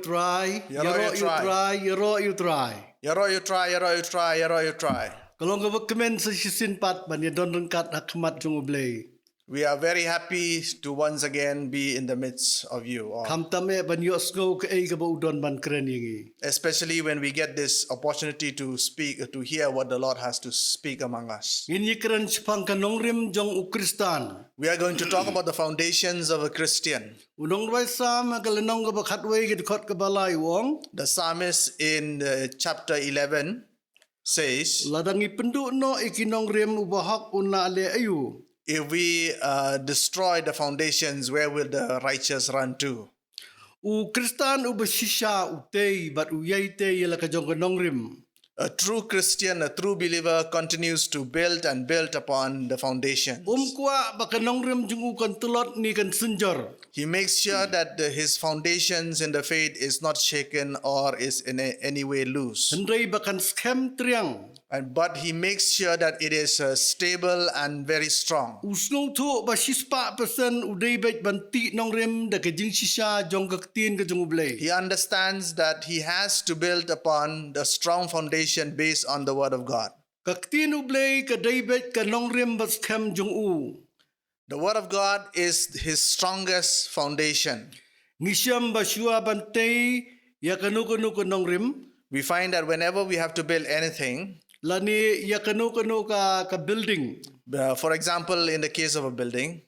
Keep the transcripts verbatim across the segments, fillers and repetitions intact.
Trai, ïaroh ïa u trai, ïaroh ïa u trai. Ïaroh ïa u trai, ïaroh ïa u trai, ïaroh ïa u trai. Ka long kaba kmen sa shisien pat ban ïadon ryngkat ha khmat jong U Blei. We are very happy to once again be in the midst of you all. Khamtam eh ban ïohsngew kaei kaba u don ban kren ïa ngi. Especially when we get this opportunity to speak, to hear what the Lord has to speak among us. Ngin ïakren shaphang ka nongrim jong u Khristan. We are going to talk about the foundations of a Christian. U nongrwai Salm ha ka lynnong kaba khatwei ka dkhot kaba lai u ong. The psalmist in uh, chapter eleven says, lada ngi pynduh noh ïa ki nongrim, u bahok un lah leh aïu? If we uh, destroy the foundations, where will the righteous run to? U Khristan uba shisha u tei bad u ïai tei ïa la ka jong ka nongrim. A true Christian, a true believer continues to build and build upon the foundation. Um kwah ba ka nongrim jong u kan tlot ne kan synjor. He makes sure that the, his foundations in the faith is not shaken or is in a, any way loose. Hynrei ba kan skhem triang. And but he makes sure that it is uh, stable and very strong. U sngewthuh ba shispah percent u dei beit ban tih nongrim da ka jingshisha jong ka ktien ka jong U Blei. He understands that he has to build upon the strong foundation based on the word of God. Ka ktien U Blei ka dei beit ka nongrim ba skhem jong u. The word of God is his strongest foundation. Ngi shem ba shuwa ban tei ïa kano kano ka nongrim. We find that whenever we have to build anything, lane ïa kano kano ka, ka building. Uh, for example, in the case of a building,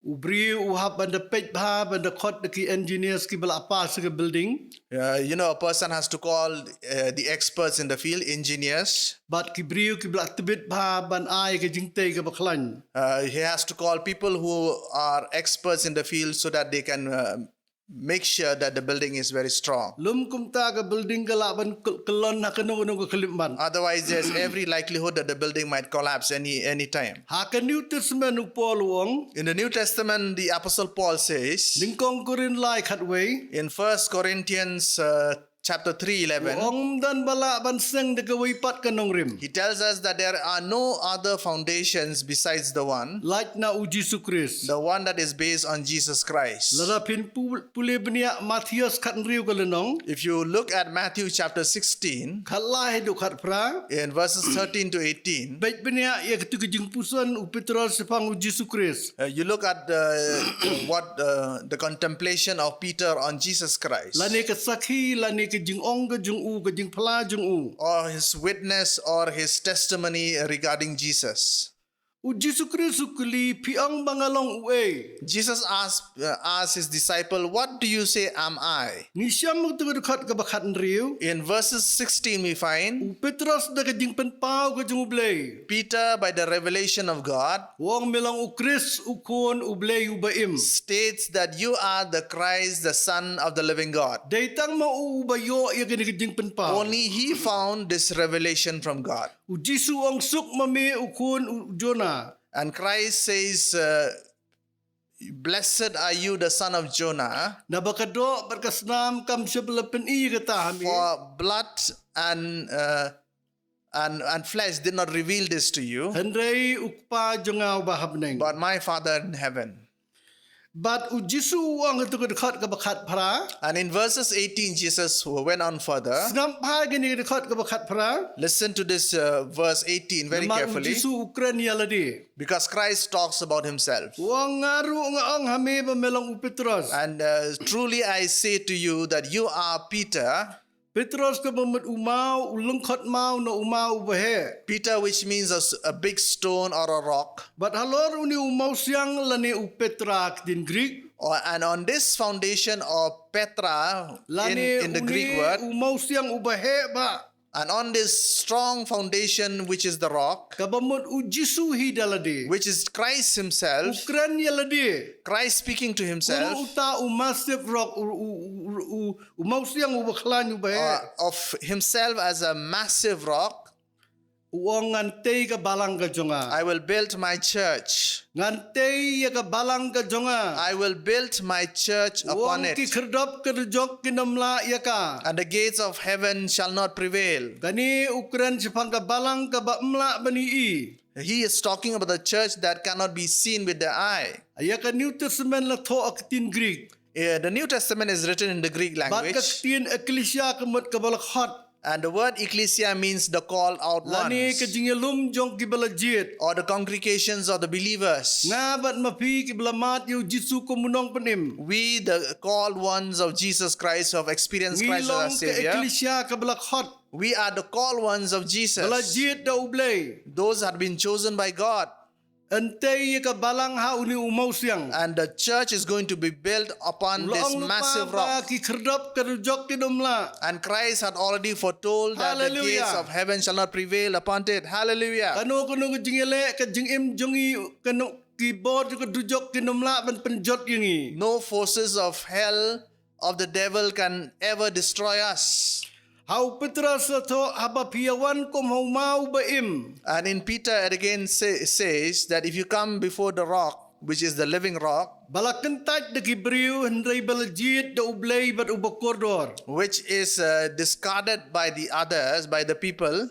u briew u hap ban da peit bha, ban da khot da ki engineers kiba la pass ïa ka building. Uh, you know, a person has to call uh, the experts in the field, engineers. Bad ki briew kiba la tbit bha ban ai ka jingtei kaba khlaiñ. Uh, he has to call people who are experts in the field so that they can uh, make sure that the building is very strong. Lum kumta ka building ka lah ban kyllon ha kano kano ka khyllipmat. Otherwise, there's every likelihood that the building might collapse any any time. Ha ka New Testament u Paul u ong. In the New Testament, the Apostle Paul says, nyngkong Korinth lai khatwei, in First Corinthians uh, chapter three eleven, u ong ym don ba lah ban seng da kawei pat ka nongrim. He tells us that there are no other foundations besides the one, lait na u Jisu Khrist, the one that is based on Jesus Christ. Lada phin pule bniah Mathaios khathynriew ka lynnong. If you look at Matthew chapter sixteen, khatlai haduh khatphra, in verses thirteen to eighteen, peit bniah ïa katu ka jingpuson u Petros shaphang u Jisu Khrist. Uh, you look at the what uh, the contemplation of Peter on Jesus Christ. Lane ka sakhi, lane ka jingong ka jong u, ka jingphla jong u. Or his witness or his testimony regarding Jesus. U Jisu Khrist u kylli, phi ong ba nga long uei? Jesus asked, uh, asked his disciple, what do you say am I? Ngi shem ha katu ka dkhot kaba khathynriew. In verses sixteen we find, u Petros da ka jingpynpaw ka jong U Blei, Peter, by the revelation of God, u ong me long u Khrist, u Khun U Blei uba im, states that you are the Christ, the Son of the living God. Dei tang ma u uba ïoh ïa kane ka jingpynpaw. Only he found this revelation from God. U Jisu u ong, suk ma me u khun u Jonah. And Christ says, uh, blessed are you, the son of Jonah. Naba ka doh bad ka snam kam shym la pyni kata ha me. For blood and uh, and and flesh did not reveal this to you, hynrei u Kpa jong nga uba ha bneng, but my Father in heaven. Bad u Jisu u ong ha katu ka dkhot kaba khatphra. And in verses eighteen, Jesus went on further. Sngap bha ïa kane ka dkhot kaba khatphra. Listen to this uh, verse eighteen very carefully. Namar u Jisu u kren ïa lade. Because Christ talks about himself. U ong, nga ruh nga ong ha me ba me long u Petros. And uh, truly I say to you that you are Peter. Petros kaba mut u maw, u lyngkhot maw, na u maw uba heh. Peter, which means a, s- a big stone or a rock. Bad halor une u mawsiang lane u Petra ha ktien Greek. Or, and on this foundation, or Petra, lane in, in the Greek word, u mawsiang uba heh bha. And on this strong foundation, which is the rock, kaba mut u Jisu hi da lade, which is Christ himself, u kren ïa lade. Christ speaking to himself. Kum uta u massive rock, u, u, u, u, u mawsiang uba khlaiñ uba heh. Uh, of himself as a massive rock. U ong ngan tei ka balang ka jong nga. I will build my church. Ngan tei ïa ka balang ka jong nga. I will build my church upon it. U ong ki khyrdop ka dujok kin ym lah ïa ka. And the gates of heaven shall not prevail. Kane u kren shaphang ka balang kaba ym lah ban ïohi. He is talking about the church that cannot be seen with the eye. Ïa ka New Testament la thoh ha ktien Greek. Uh, the New Testament is written in the Greek language. Bad ka ktien ekklesia ka mut kaba la khot. And the word ecclesia means the called out ones. Lane ka jingïalum jong kiba la jied. Or the congregations of the believers. Nga bad ma phi kiba la mad ïa u Jisu kum u nongpynim. We, the called ones of Jesus Christ, who have experienced Christ as our Savior. Ngi long ka ekklesia kaba la khot. We are the called ones of Jesus. Ba la jied da u Blei. Those had been chosen by God. Yn tei ïa ka balang ha une u mawsiang. And the church is going to be built upon this massive rock. U la ong lypa ba ki khyrdop ka dujok kin ym lah. And Christ had already foretold that the gates of heaven shall not prevail upon it. Hallelujah. Kano kano ka jingïaleh, ka jingim jong ngi, kano ki bor jong ka dujok kin ym lah ban pynjot ïa ngi. No forces of hell of the devil can ever destroy us. Ha u Petros la thoh, haba phi ïawan kum ha u maw ba im. And in Peter, it again say, says that if you come before the rock, which is the living rock, ba la kyntait da ki briew, hynrei ba la jied da u Blei bad uba kordor. Which is, uh, discarded by the others, by the people.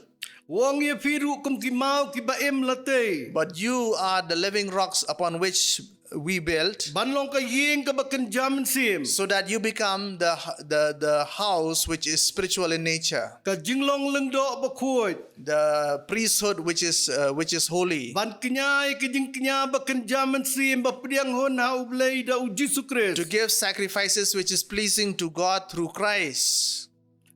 U ong ïa phi ruh kum ki maw kiba im la tei. But you are the living rocks upon which we built. Ban long ka ïing kaba kynja mynsiem. So that you become the, the, the house which is spiritual in nature. Ka jinglong lyngdoh bakhuid. The priesthood which is, uh, which is holy. Ban kñia ïa ka jingkñia ba kynja mynsiem ba pdiang hun ha u Blei da u Jisu Khrist. To give sacrifices which is pleasing to God through Christ.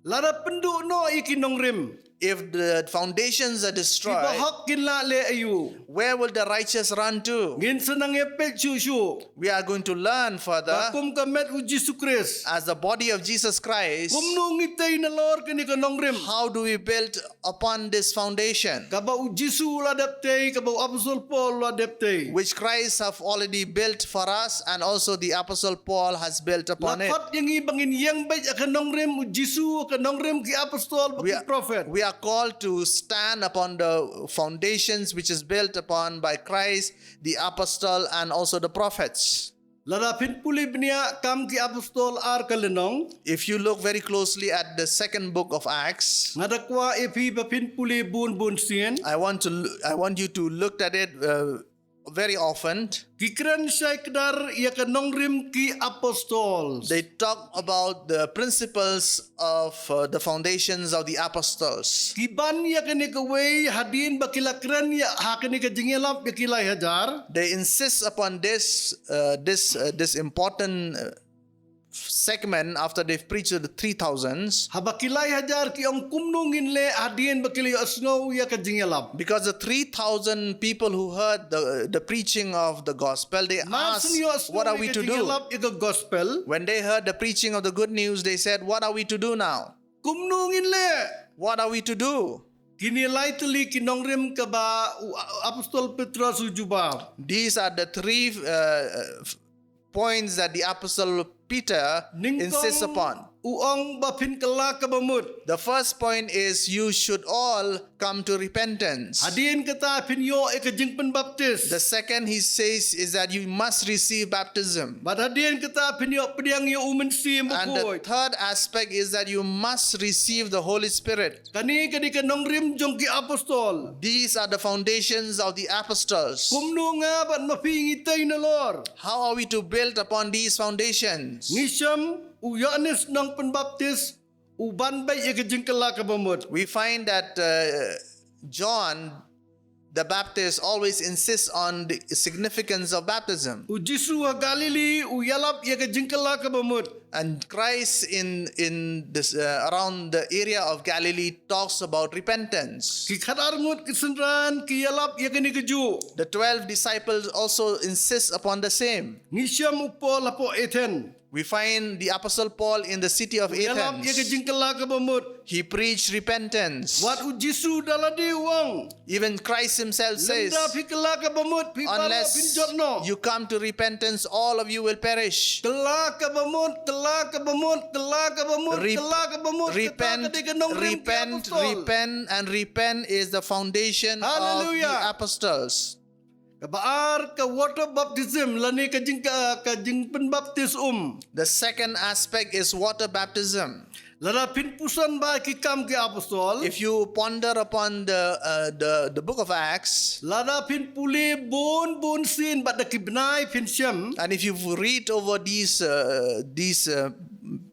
Lada pynduh noh ïa ki nongrim. If the foundations are destroyed, ki bahok kin lah leh aïu? Where will the righteous run to? Ngin sa nang ïa peit shuh shuh. We are going to learn further. Ba kum ka met u Jisu Khrist. As the body of Jesus Christ. Kumno ngi tei nalor kane ka nongrim? How do we build upon this foundation? Kaba u Jisu u la dep tei, kaba u Apostol Paul u la dep tei. Which Christ have already built for us, and also the Apostle Paul has built upon it. La khot ïa ngi ba ngin ïeng beit ha ka nongrim u Jisu, ka nongrim ki apostol bad ki prophet. We are called to stand upon the foundations which is built upon by Christ, the apostle, and also the prophets. Lada phin pule bniah Kam ki Apostol ar ka lynnong. If you look very closely at the second book of Acts, nga da kwah ïa phi ba phin pule bun bun sien. I want to l-, I want you to look at it, uh, very often. Ki kren shai kdar ïa ka nongrim ki apostol. They talk about the principles of, uh, the foundations of the apostles. Ki ban ïa kane kawei hadien ba ki la kren ïa ha kane ka jingïalap ïa ki lai hajar. They insist upon this, uh, this, uh, this important, uh, segment after they've preached to the three thousands. Haba ki lai hajar ki ong kumno ngin leh hadien ba ki la ïohsngew ïa ka jingïalap. Because the three thousand people who heard the, the preaching of the gospel, they asked, "What are we to do?" Mar shu ïohsngew ïa ka jingïalap ïa ka gospel. When they heard the preaching of the good news, they said, "What are we to do now?" Kumno ngin leh? What are we to do? Kine lai tylli ki nongrim kaba u a-, Apostol Petros u jubab. These are the three, uh, f-, points that the Apostle Peter insists upon. Nyngkong u ong ba phin kylla kaba mut. The first point is you should all come to repentance. Hadien kata phin ïoh ïa ka jingpynbaptis. The second he says is that you must receive baptism. Bad hadien kata phin ïoh pdiang ïa u Mynsiem Bakhuid. And the third aspect is that you must receive the Holy Spirit. Kane ka dei ka nongrim jong ki apostol. These are the foundations of the apostles. Kumno nga bad ma phi ngi tei nalor? How are we to build upon these foundations? Ngi shem u Ïoannis Nongpynbaptis u ban beit ïa ka jingkylla kaba mut. We find that, uh, John the Baptist always insists on the significance of baptism. U Jisu ha Galili u ïalap ïa ka jingkylla kaba mut. And Christ in, in this, uh, around the area of Galilee talks about repentance. Ki khatar ngut ki synran ki ïalap ïa kane kajuh. The twelve disciples also insist upon the same. Ngi shem u Paul hapoh Athens. We find the Apostle Paul in the city of Athens. U ïalap ïa ka jingkylla kaba mut. He preached repentance. Wat u Jisu da lade u ong. Even Christ himself says, lymda phi kylla kaba mut, phi baroh phin jot noh. Unless you come to repentance, all of you will perish. Kylla kaba mut, kylla kaba mut, kylla kaba mut, kylla kaba mut. Kata ka dei ka nongrim ki apostol. Repent, repent, and repent is the foundation of the apostles. Kaba ar ka water baptism, lane ka jing, ka, ka jingpynbaptis um. The second aspect is water baptism. Lada phin puson ba ki Kam ki Apostol. If you ponder upon the, uh, the, the book of Acts, lada phin pule bun bun sien bad da ki bnai phin shem. And if you read over these, uh, these, uh,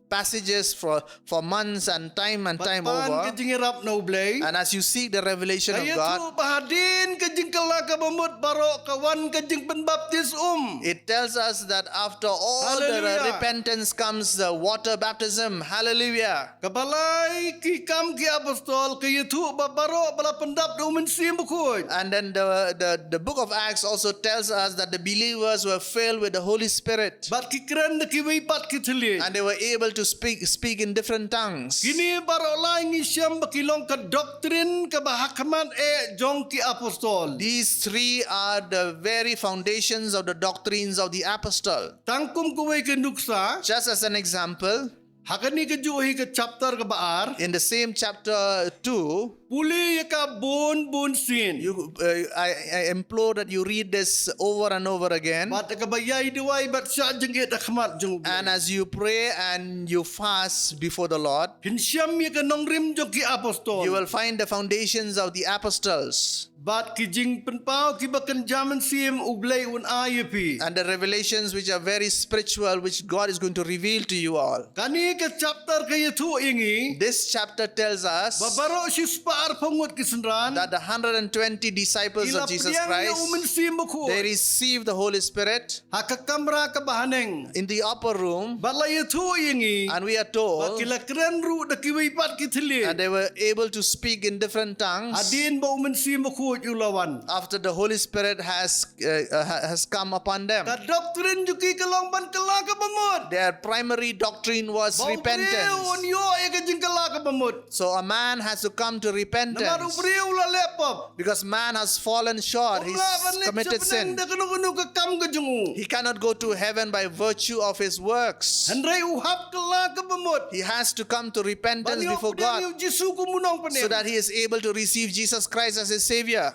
passages for, for months and time and time over, ka jingïarap na U Blei. And as you seek the revelation of God, ka ïathuh ba hadien ka jingkylla kaba mut baroh ka wan ka jingpynbaptis um. It tells us that after all the, hallelujah, repentance comes the water baptism. Hallelujah. Kaba lai ki Kam ki Apostol ka ïathuh ba baroh ba la pyndap da U Mynsiem Bakhuid. And then the, the, the book of Acts also tells us that the believers were filled with the Holy Spirit. Bad ki kren da kiwei pat ki thylliej. And they were able to speak, speak in different tongues. Kine baroh lai ngi shem ba ki long ka doctrine kaba hakhmat eh jong ki Apostol. These three are the very foundations of the doctrines of the apostle. Tang kum kawei ka nuksa. Just as an example, ha kane kajuh hi ka chapter kaba ar. In the same chapter two, pule ïa ka bun bun sien. You, uh, I, I implore that you read this over and over again. Bad kaba ïai duwai bad shah jingit ha khmat jong U Blei. And as you pray and you fast before the Lord, phin shem ïa ka nongrim jong ki Apostol. You will find the foundations of the apostles. Bad ki jingpynpaw kiba kynja mynsiem U Blei un ai ïa phi. And the revelations which are very spiritual, which God is going to reveal to you all. Kane ka chapter ka ïathuh ïa ngi. This chapter tells us ba baroh shispah arphew ngut ki synran, that the hundred and twenty disciples of Jesus Christ, ki la pdiang ïa U Mynsiem Bakhuid, they received the Holy Spirit ha ka kamra kaba haneng. In the upper room. Bad la ïathuh ïa ngi. And we are told. Ba ki la kren ruh da kiwei pat ki thylliej. And they were able to speak in different tongues. Hadien ba U Mynsiem Bakhuid u la wan. After the Holy Spirit has, uh, uh, ha-, has come upon them. Ka doctrine jong ki ka long ban kylla kaba mut. Their primary doctrine was repentance. Ba u briew un ïoh ïa ka jingkylla kaba mut. So a man has to come to repentance. Namar u briew u la leh pop. Because man has fallen short, he's committed sin. Um lah ban leit sha bneng da kano kano ka kam ka jong u. He cannot go to heaven by virtue of his works. Hynrei u hap kylla kaba mut. He has to come to repentance before God, ban ïoh pdiang ïa U Jisu kum u Nongpynim, so that he is able to receive Jesus Christ as his Savior.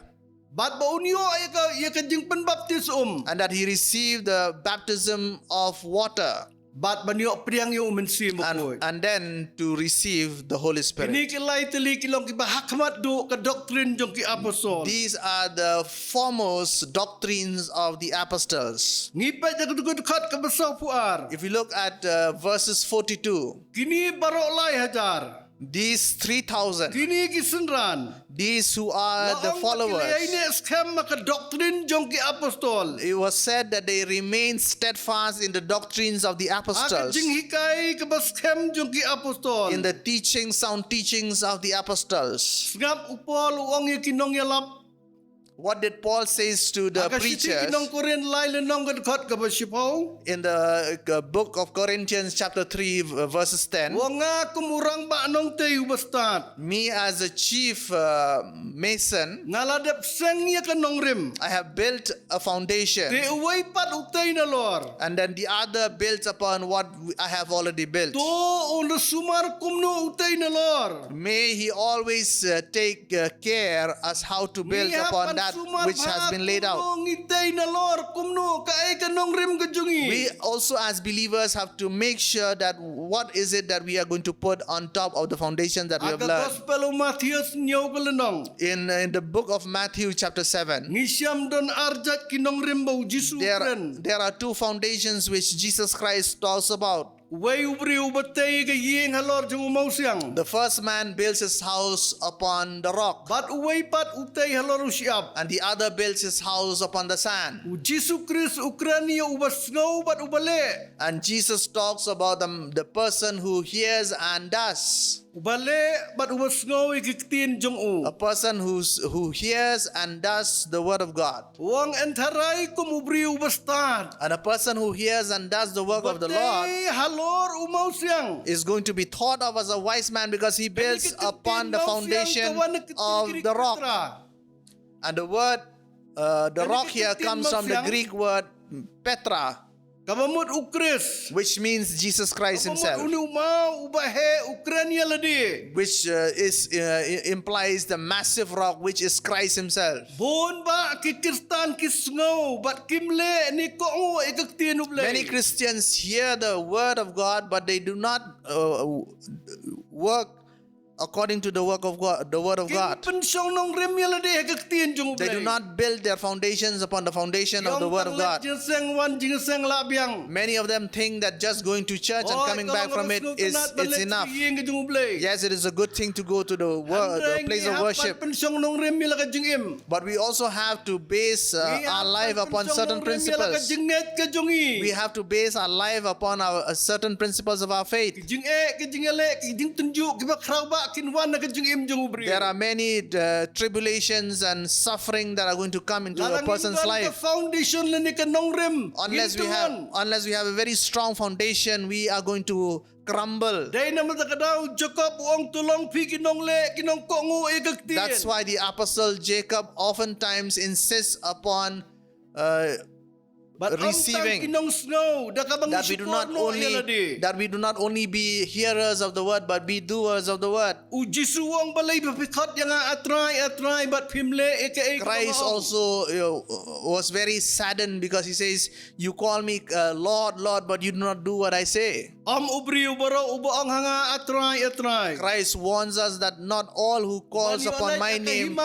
Bad ba un ïoh ïa ka, ïa ka jingpynbaptis um. And that he received the baptism of water. Bad ban ïoh pdiang ïa U Mynsiem Bakhuid. And, and then to receive the Holy Spirit. Kine ki lai tylli ki long kiba hakhmat duh ka doctrine jong ki Apostol. These are the foremost doctrines of the apostles. Ngi peit ïa ka dkhot kaba sawphew ar. If you look at, uh, verses forty-two. Kine baroh lai hajar. These three thousand. Kine ki synran. These who are the followers. La ong ba ki la ïaineh skhem ha ka doctrine jong ki Apostol. It was said that they remained steadfast in the doctrines of the apostles. Ha ka jinghikai kaba skhem jong ki Apostol. In the teaching, sound teachings of the apostles. Sngap u Paul u ong ïa ki nongïalap. What did Paul says to the preachers? Ha ka shithi ki nong Korinth lai lynnong ka dkhot kaba shiphew. In the, uh, book of Corinthians chapter three, v-, verses ten. U ong, nga kum u rangbah nongtei uba stad. Me as a chief, uh, mason. Nga la dep seng ïa ka nongrim. I have built a foundation. Te uwei pat u tei nalor. And then the other builds upon what I have already built. To un da sumar kumno u tei nalor. May he always, uh, take, uh, care as how to build upon that which has been laid out. Ngi hap ban sumar bha kumno ngi tei nalor, kumno kaei ka nongrim ka jong ngi. We also as believers have to make sure that what is it that we are going to put on top of the foundation that we have learned. Ha ka Gospel u Mathaios hynñiew ka lynnong. In, in the book of Matthew chapter seven, ngi shem don ar jait ki nongrim ba u Jisu u kren. There, there are two foundations which Jesus Christ talks about. Uwei u briew uba tei ka ïing halor jong u mawsiang. The first man builds his house upon the rock. Bad uwei pat u tei halor u shyiap. And the other builds his house upon the sand. U Jisu Khrist u kren ïa uba sngew bad uba leh. And Jesus talks about the, the person who hears and does. Uba leh bad uba sngew ïa ki ktien jong u. A person who's, who hears and does the word of God. U ong yn tharai kum u briew uba stad. And a person who hears and does the work of the Lord, uba tei halor u mawsiang, is going to be thought of as a wise man because he builds upon the foundation of the rock. Kane ka ktien mawsiang ka wan na ka ktien Greek Petra. And the word, uh, the rock here comes from the Greek word Petra. Kaba mut u Khrist. Which means Jesus Christ himself. Kaba mut une u maw uba heh u kren ïa lade. Which, uh, is, uh, i-, implies the massive rock, which is Christ himself. Bun bah ki Khristan ki sngew bad kim leh ne kohnguh ïa ka ktien U Blei. Many Christians hear the word of God, but they do not, uh, work according to the work of God, the word of God. Pynshong nongrim ïa lade ha ka ktien jong U Blei. They do not build their foundations upon the foundation of the word of God. Jingïaseng wan jingïaseng lah biang. Many of them think that just going to church and coming back from it is, it's enough. Yes, it is a good thing to go to the wor-, the place of worship. Pynshong nongrim ïa la ka jingim. But we also have to base, uh, our life upon certain principles. We have to base our life upon our, uh, certain principles of our faith. Ki jingeh, ki jingeh, ki jingtynjuh, kiba khraw ba kin wan na ka jingim jong u briew. There are many, uh, tribulations and suffering that are going to come into a person's life. Foundation lane ka nongrim. Unless we have, unless we have a very strong foundation, we are going to crumble. Dei namar kata u Jakob u ong to long phi ki nongleh, ki nongkohnguh ïa ka ktien. That's why the apostle Jacob oftentimes insists upon, uh, receiving, ki nongsngew, da kaba ngi sngewthuh noh ïa lade. That we do not only, that we do not only be hearers of the word, but be doers of the word. U Jisu u ong balei ba phi khot ïa nga A Trai, A Trai, bad phim leh ïa kaei kaba nga ong. Christ also, you know, was very saddened because he says, "You call me, uh, Lord, Lord, but you do not do what I say." Ym u briew baroh uba ong ha nga A Trai, A Trai. Christ warns us that not all who calls upon my name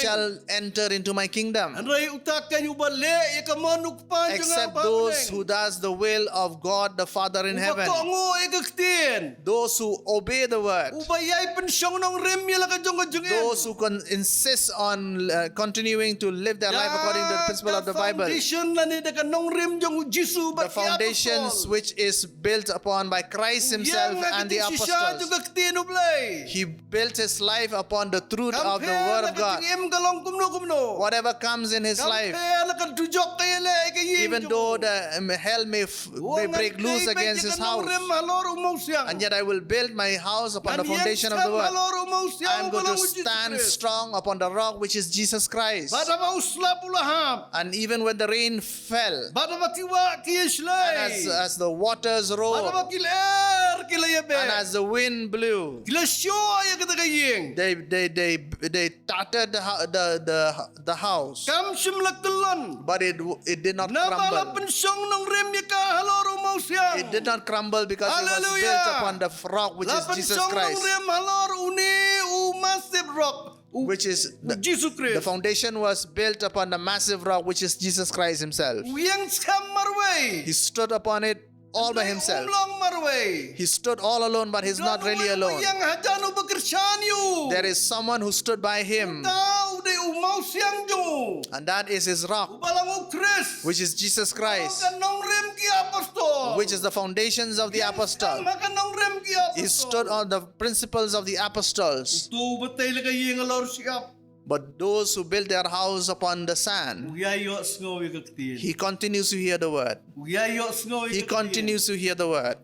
shall enter into my kingdom. Hynrei uta keiñ uba leh ïa ka mon u Kpa jong nga uba ha bneng. Except those who does the will of God the Father in heaven. Uba kohnguh ïa ka ktien. Those who obey the word. Uba ïai pynshong nongrim ïa la ka jong ka jingim. Those who con-, insist on, uh, continuing to live their life according to the principle of the Bible. Da ka foundation lane da ka nongrim jong u Jisu bad ki apostol. The foundations which is built upon by Christ himself and the apostles. U ïeng ha ka jingshisha jong ka ktien U Blei. He built his life upon the truth of the word of God. Kam pher la ka jingim ka long kumno kumno. Whatever comes in his life, kam pher la ka dujok ka ïaleh ïa ka ïing jong u, even though the, um, hell may f-, may break loose against his house, u ong ngan kheiñ beit ïa ka nongrim halor u mawsiang. And yet I will build my house upon the foundation of the word. Ngan ïeng skhem halor u mawsiang uba long u Jisu Khrist. I am going to stand strong upon the rock, which is Jesus Christ. Bad haba u slap u la hap. And even when the rain fell, bad haba ki wah ki ïashlei, and as, as the waters roared, bad haba ki lyer ki la ïabeh, and as the wind blew, ki la shoh ïa kata ka ïing. They, they, they, they tattered the hou-, the, the, the house. Kam shym la kyllon. But it w-, it did not crumble. Naba la pynshong nongrim ïa ka halor u mawsiang. It did not crumble because it was built upon the rock, which is Jesus Christ. Hallelujah. La pynshong nongrim halor une u massive rock. Which is the, u Jisu Khrist. The foundation was built upon the massive rock, which is Jesus Christ himself. U ïeng skhem marwei. He stood upon it all by himself. Um long marwei. He stood all alone, but he's not really alone. Don uwei uba ïeng hajan uba kyrshan ïa u. There is someone who stood by him. Uta u dei u mawsiang jong u. And that is his rock, uba long u Khrist, which is Jesus Christ, ka nongrim ki apostol, which is the foundations of the apostle. Ïeng skhem ha ka nongrim ki apostol. He stood on the principles of the apostles. Uto uba tei la ka ïing halor shyiap. But those who build their house upon the sand, u ïai ïohsngew ïa ka ktien. He continues to hear the word. U ïai ïohsngew ïa ka ktien. He continues to hear the word.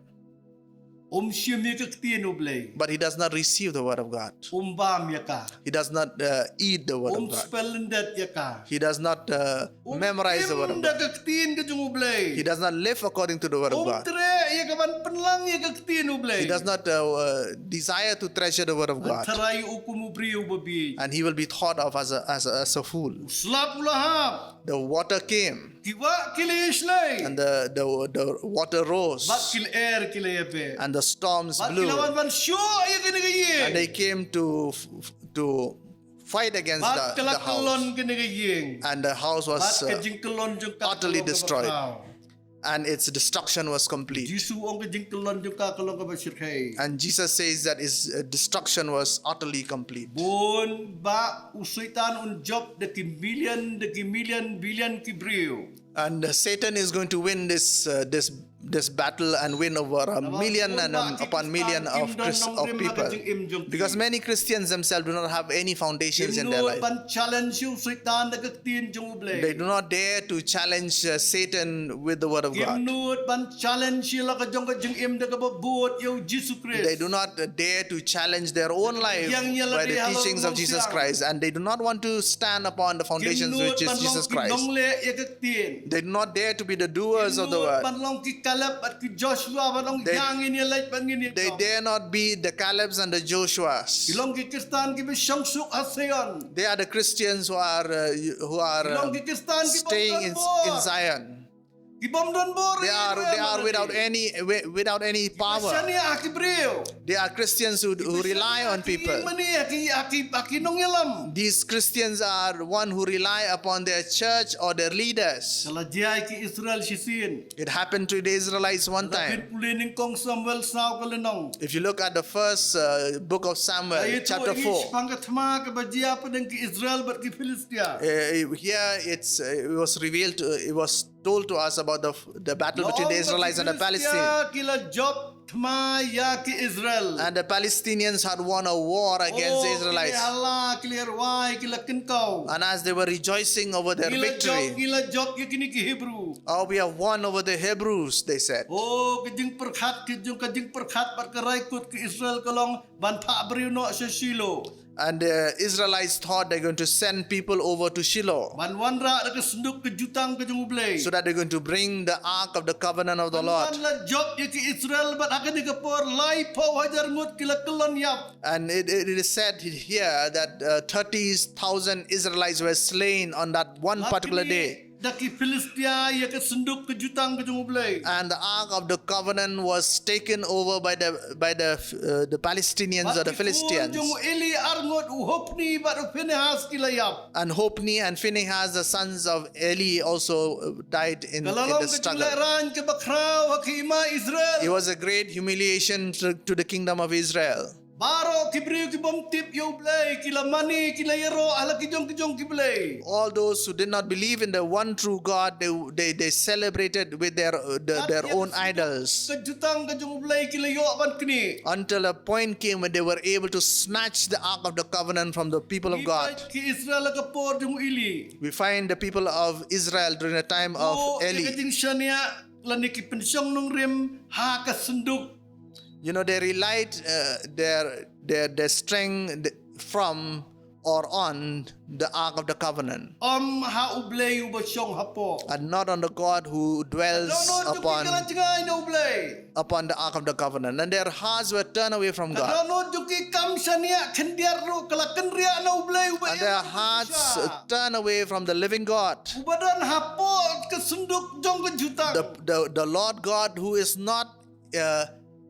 Um shim ïa ka ktien U Blei. But he does not receive the word of God. Um bam ïa ka. He does not, uh, eat the word of God. Um spell lyndet ïa ka. He does not, uh, memorize the word of God. Um im da ka ktien ka jong U Blei. He does not live according to the word of God. Um treh ïa ka ban pynlang ïa ka ktien U Blei. He does not, uh, uh, desire to treasure the word of God. Ngan tharai ïa u kum u briew uba bieit. And he will be thought of as a, as a, as a fool. U slap u la hap. The water came. Ki wah ki la ïashlei. And the, the, the water rose. Bad ki lyer ki la ïabeh. And the storms blew. Bad ki la wan ban shoh ïa kane ka ïing. And they came to f-, f-, to fight against the, the house. Bad ka la kyllon kane ka ïing. And the house was, uh, utterly destroyed. Bad ka jingkyllon jong ka ka long kaba khraw. And its destruction was complete. Jisu u ong ka jingkyllon jong ka ka long kaba shyrkhei. And Jesus says that its, uh, destruction was utterly complete. Bun bah u Soitan un jop da ki million, da ki million, billion ki briew. And, uh, Satan is going to win this, uh, this, this battle and win over a million and, um, upon million of Chris-, of people. Naba bun bah ki Khristan kim don nongrim ha ka jingim jong ki. Because many Christians themselves do not have any foundations in their life. Kim nud ban challenge ïa u Soitan da ka ktien jong U Blei. They do not dare to challenge, uh, Satan with the word of God. Kim nud ban challenge ïa la ka jong ka jingim da kaba bud ïa u Jisu Khrist. They do not, uh, dare to challenge their own life by the teachings of Jesus Christ, and they do not want to stand upon the foundations, which is Jesus Christ. Kim nud ban long ki nongleh ïa ka ktien. They do not dare to be the doers of the word. Kim nud ban long ki Kaleb bad ki Joshua ban ong, "Ïa ngin ïa leit bad ngin ïa jop." They dare not be the Calebs and the Joshuas. Ki long ki Khristan kiba shong suk ha Zion. They are the Christians who are, uh, who are, uh, staying in, in Zion. Ki long ki Khristan kiba don bor. Ki bym don bor. They are, they are without any, wi- without any power. Shaniah ha ki briew. They are Christians who, who rely on people. Mane ha ki, ha ki, ha ki nongïalam. These Christians are one who rely upon their church or their leaders. Ka la jia ïa ki Israel shisien. It happened to the Israelites one time. Pule nyngkong Samuel saw ka lynnong. If you look at the first uh, book of Samuel, chapter four, shaphang ka thma kaba jia hapdeng ki Israel bad ki Philistia. Uh, here it's uh, it was revealed, uh, it was told to us about the the battle between the Israelites and the Palestinians. Ki la jop thma ïa ki Israel. And the Palestinians had won a war against the Israelites. Ki la rwai, ki la kynkau. And as they were rejoicing over their victory, ki la jop ïa kine ki Hebrew. Oh, we have won over the Hebrews, they said. Oh, ka jingpyrkhat, ka jing ka jingpyrkhat bad ka rai kut ki Israel ka long ban phah briew noh sha Shiloh. And the Israelites thought they're going to send people over to Shiloh. Ban wanrah da ka synduk ka jutang ka jong U Blei. So that they're going to bring the ark of the covenant of the Lord. Ban la jop ïa ki Israel bad ha kane ka por laiphew hajar ngut ki la kyllon ïap. And it, it is said here that uh, thirty thousand Israelites were slain on that one particular day. Da ki Philistia ïa ka synduk ka jutang ka jong U Blei. And the ark of the covenant was taken over by the by the uh, the Palestinians or the Philistines. Jong Eli arngut u Hophni bad u Phinehas ki la ïap. And Hophni and Phinehas, the sons of Eli, also uh, died in, in the struggle. Ka la long ka jinglehrain kaba khraw ha ki hima Israel. It was a great humiliation to, to the kingdom of Israel. Baroh ki briew ki bym tip ïa U Blei ki la mane ki la ïaroh ha la ki jong ki jong ki blei. All those who did not believe in the one true God, they they, they celebrated with their uh, the, their own idols. Ka jutang ka jong U Blei ki la ïoh ban knieh. Until a point came when they were able to snatch the ark of the covenant from the people of God. Ki Israel ha ka por jong Eli. We find the people of Israel during the time of Eli. Ka jingshaniah lane ki pynshong nongrim ha ka synduk. You know, they relied uh, their, their, their strength from or on the Ark of the Covenant. Ym ha U Blei uba shong hapoh. And not on the God who dwells upon, upon the Ark of the Covenant. And their hearts were turned away from God. Ka dohnud jong ki kam shaniah khyndiat ruh ka la kynriah na U Blei uba im. And their hearts turned away from the living God. Uba don hapoh ka synduk jong ka jutang. The, the, the Lord God who is not uh,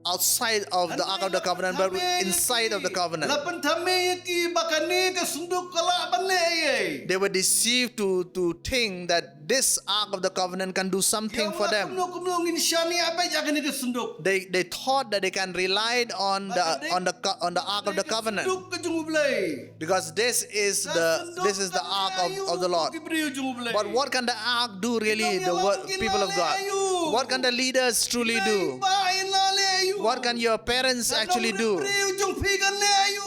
outside of the Ark of the Covenant, but inside of the covenant. La pynthame ïa ki ba kane ka synduk ka lah ban leh ei ei. They were deceived to, to think that this Ark of the Covenant can do something for them. Kumno kumno ngin shaniah beit ïa kane ka synduk. They, they thought that they can rely on the, on the co- on the Ark of the Covenant. Synduk ka jong U Blei. Because this is the, this is the ark of, of the Lord. Ki briew jong U Blei. But what can the ark do really, the wo- people of God? What can the leaders truly do? What can your parents actually do?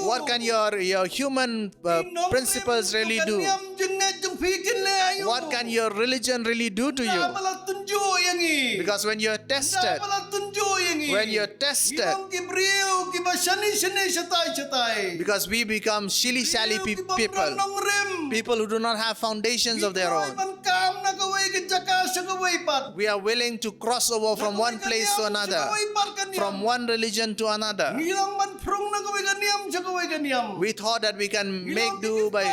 What can your, your human uh, principles really do? What can your religion really do to you? Because when you're tested, when you're tested, because we become shilly shally pe- people, people who do not have foundations of their own. We are willing to cross over from one place to another, from one religion to another. We thought that we can make do by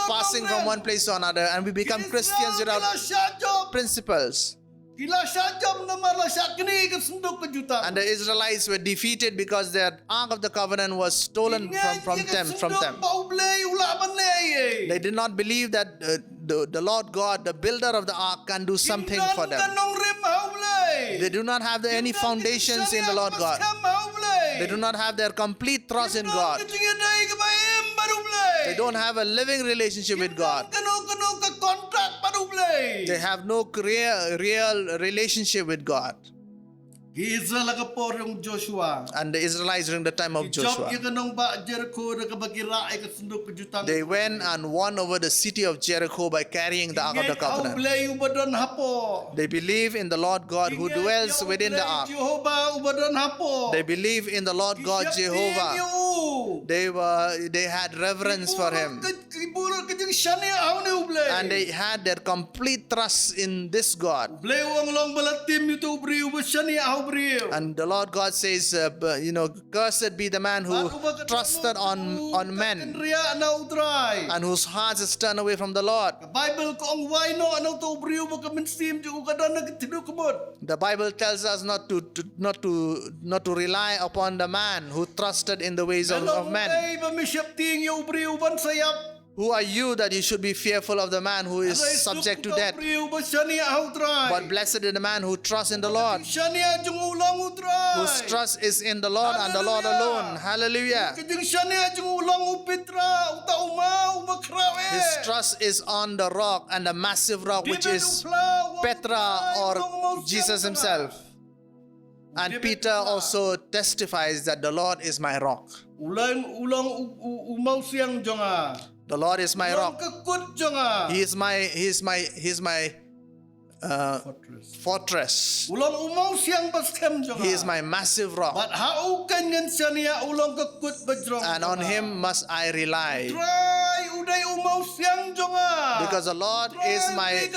passing from one place to another, and we become Christians without principles. Ki la shah jop namar la shah knieh ka synduk ka jutang. And the Israelites were defeated because their Ark of the Covenant was stolen from, from them, from them. Ba U Blei u lah ban leh ei ei. They did not believe that uh, the, the Lord God, the builder of the ark, can do something for them. Ki don ka nongrim ha U Blei. They do not have the, any foundations in the Lord God. Ki don ka jingshaniah kaba skhem ha U Blei. They do not have their complete trust in God. Ki don ka jingïadei kaba im bad U Blei. They don't have a living relationship with God. Ki don kano kano ka contract bad U Blei. They have no real, real relationship with God. Ki Israel ha ka por jong Joshua. And the Israelites during the time of Joshua. Ki jop ïa ka nongbah Jericho da kaba ki rah ïa ka synduk ka jutang. They went and won over the city of Jericho by carrying the Ark of the Covenant. Ki ngeit ha U Blei uba don hapoh. They believe in the Lord God who dwells within the ark. Ki ngeit ha U Blei Jehovah uba don hapoh. They believe in the Lord God Jehovah. Ki sheptieng ïa u. They were, they had reverence for him. Ki bun ka jingshaniah ha une U Blei. And they had their complete trust in this God. U Blei u ong long ba la tim ïa uto u briew uba shaniah ha u briew. And the Lord God says, uh, b- you know, "Cursed be the man who trusted on, on men, and whose hearts is turned away from the Lord." Ka Bible ka ong wai noh na uto u briew ba ka mynsiem jong u ka don ha ka thlu ka mut. The Bible tells us not to, to not to not to rely upon the man who trusted in the ways of, of men. Ba me sheptieng ïa u briew ban sa ïap. Who are you that you should be fearful of the man who is subject to death? But blessed is the man who trusts in the Lord, whose trust is in the Lord and the Lord alone. Hallelujah. His trust is on the rock and the massive rock, which is Petra or Jesus himself. And Peter also testifies that the Lord is my rock. U long, u long u, u, u mawsiang jong nga. The Lord is my rock. U long ka kut jong nga. He is my, he is my, he is my uh, fortress. U long u mawsiang ba skhem jong nga. He is my massive rock. Bad ha u kan ngan shaniah, u long ka kut ba jrong. And on him must I rely. U Trai u dei u mawsiang jong nga. Because the Lord is my,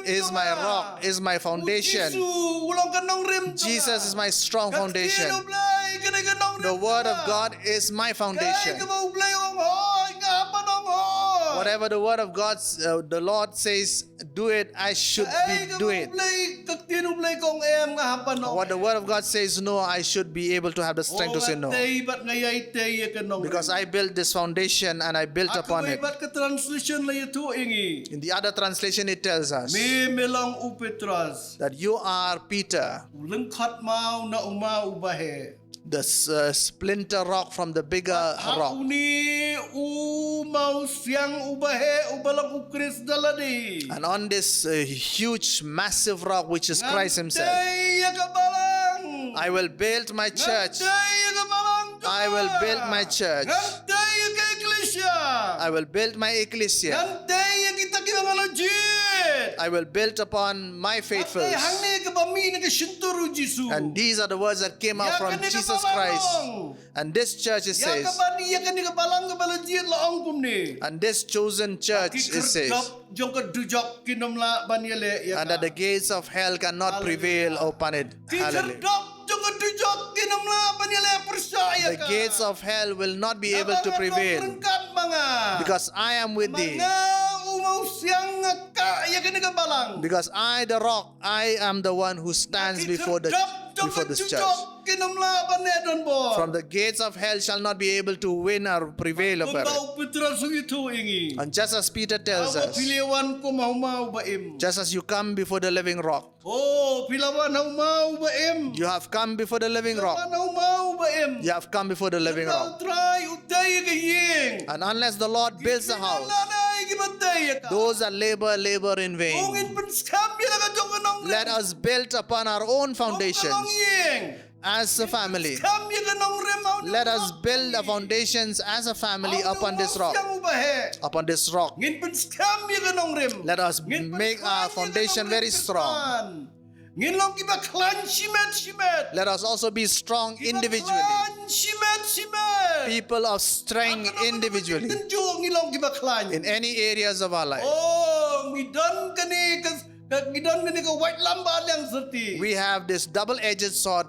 is my rock, is my foundation. U Jisu u long ka nongrim jong nga. Jesus is my strong foundation. Ka ktien U Blei ka dei ka nongrim jong nga. The word of God is my foundation. Kaei kaba U Blei u ong hooid, nga hap ban ong hooid. Whatever the word of God, uh, the Lord says, "Do it," I should be do it. Kaei kaba U Blei, ka ktien U Blei ka ong em, nga hap ban ong em. What the word of God says no, I should be able to have the strength to say no. Nga tei bad nga ïai tei ïa ka nongrim. Because I built this foundation and I built upon it. Ha kawei pat ka translation la ïathuh ïa ngi. In the other translation, it tells us, me, me long u Petros, that you are Peter, u lyngkhot maw na u maw uba heh. The s- uh, splinter rock from the bigger rock. Ha une u mawsiang uba heh uba long U Khrist da lade. And on this uh, huge, massive rock, which is Christ himself, ngan tei ïa ka balang. I will build my church. Ngan tei ïa ka balang jong nga. I will build my church. Ngan tei ïa ka eklesia. I will build my ecclesia. Ngan tei ïa kita kiba nga la jied. I will build upon my faithfuls. Hangne, hangne kaba mih na ka shyntur u Jisu. And these are the words that came out from Jesus Christ. Ïa kane ka balang. And this church, it says, ïa kaba, ïa kane ka balang kaba la jied la ong kumne. And this chosen church, it says, ki khyrdop jong ka dujok kin ym lah ban ïaleh ïa ka. And that the gates of hell cannot prevail upon it. Hallelujah. Ki khyrdop jong ka dujok kin ym lah ban ïaleh pyrshah ïa ka. The gates of hell will not be able to prevail. Namar nga don ryngkat ma nga. Because I am with thee. Ma nga u mawsiang nga kah ïa kane ka balang. Because I, the rock, I am the one who stands before the, before this church. Ki khyrdop jong ka dujok kin ym lah ban neh donbor. From the gates of hell shall not be able to win or prevail over it. Kumba u Petros u ïathuh ïa ngi. And just as Peter tells us, haba phi la wan kum ha u maw uba im. Just as you come before the living rock. Oh, phi la wan ha u maw uba im. You have come before the living rock. Phi la wan ha u maw uba im. You have come before the living rock. Lada u Trai u tei ïa ka ïing. And unless the Lord builds the house, ki trai lada ai kiba tei ïa ka. Those that labor, labor in vain. To ngin pynskhem ïa la ka jong ka nongrim. Let us build upon our own foundations. Kum ka longïing. As a family, ngin pynskhem ïa ka nongrim ha u nongrim. Let us build a foundations as a family upon this rock. Ha u nongrim uba heh. Upon this rock. Ngin pynskhem ïa ka nongrim. Let us make our foundation very strong. Ngin pynskhem ïa ka nongrim Khristan. Ngin long kiba khlaiñ shimet shimet. Let us also be strong individually. Kiba khlaiñ shimet shimet. People of strength individually. Ha kano kano ka jingtynjuh ngi long kiba khlaiñ. In any areas of our life. Oh, ngi don kane ka, ka, ngi don kane ka waitlam ba liang syrti. We have this double-edged sword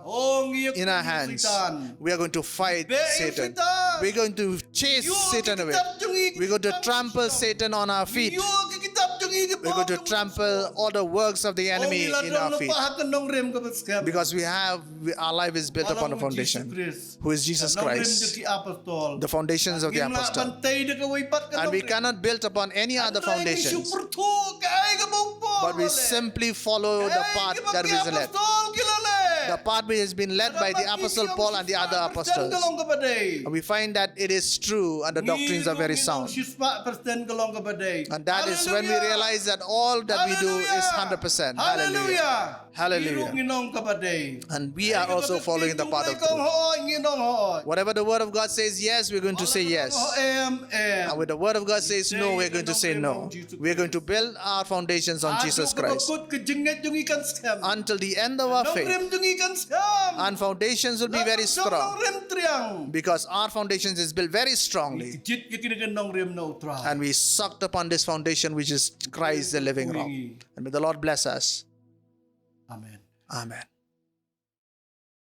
in our hands. Oh, ngi ïa khun ïa u Soitan. We are going to fight Satan. Beh ïa u Soitan. We're going to chase Satan away. We're going to trample Satan on our feet. We're going to trample all the works of the enemy in our feet. Because we have, we, our life is built upon a foundation, who is Jesus Christ, the foundations of the apostle. And we cannot build upon any other foundations. But we simply follow the path that we led. The path which has been led by the Apostle Paul and the other apostles. And we find that it is true and the doctrines are very sound. And that is when we realize that all that we do is hundred percent. Hallelujah. Hallelujah. And we are also following the path of truth. Whatever the word of God says yes, we're going to say yes. And when the word of God says no, we're going to say no. We are going to build our foundations on Jesus Christ. Until the end of our faith. kan siam. And foundations will be very strong. Rim triang. Because our foundations is built very strongly. Jit ïa kine ki nongrim na u Trai. And we sucked upon this foundation, which is Christ the living rock. And may the Lord bless us. Amen. Amen.